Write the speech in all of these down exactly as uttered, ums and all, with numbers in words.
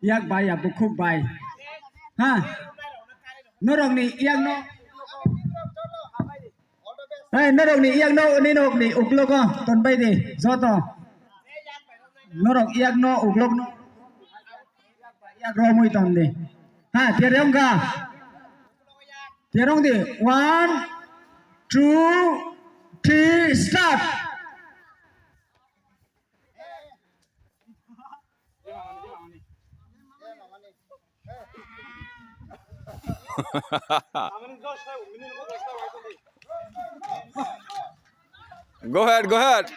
Yak bai, ya bukhuk bai. Ha? Norok ni yak no. Hey, norok ni yak no, ni norok ni uklok o, ton bai de, joto. Norok yak no, uklok no. Yak ro mui ton de. Ha, tiar yong ga. Tiar yong de. One, two, three, start. Go ahead, go ahead.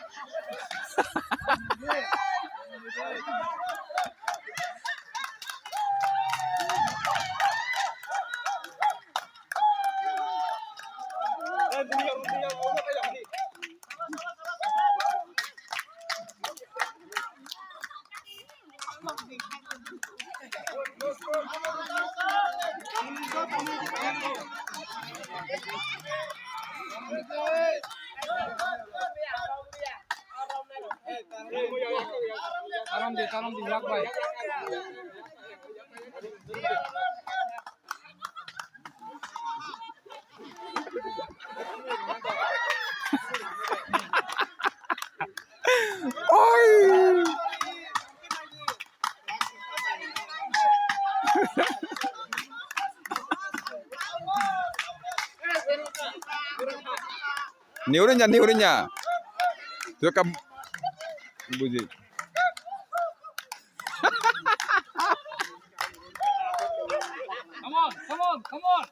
Tarom di, tarom di, yak bai. Oi! Niurinya, niurinya. Tui ekka buji. Come on, come on, come on.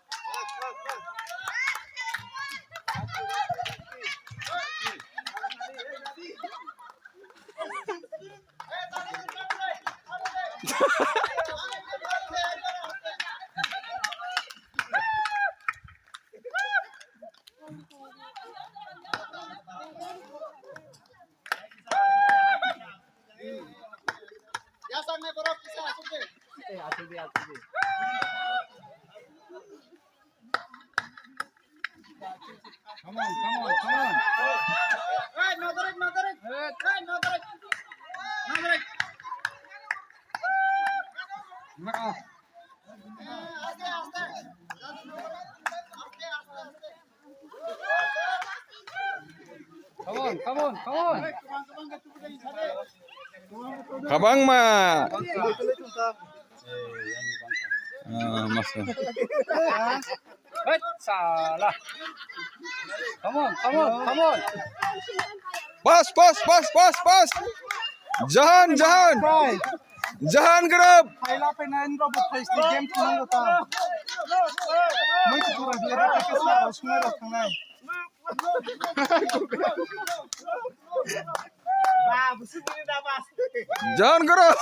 Come on, come on, come on. Hey, no direct, no direct. Hey, no direct. No direct. Come on, come on, come on. Kabang ma. Ah, mas. Hei, sala. Come on, come on, come on. Pas, pas, pas, pas, pas. Jahan, Jahan. Jahan group. Phaila phaina Indra bo phai sti game thang ta. Mui tu pura dia ta ka sa sunai ra thang nai. Jahan group.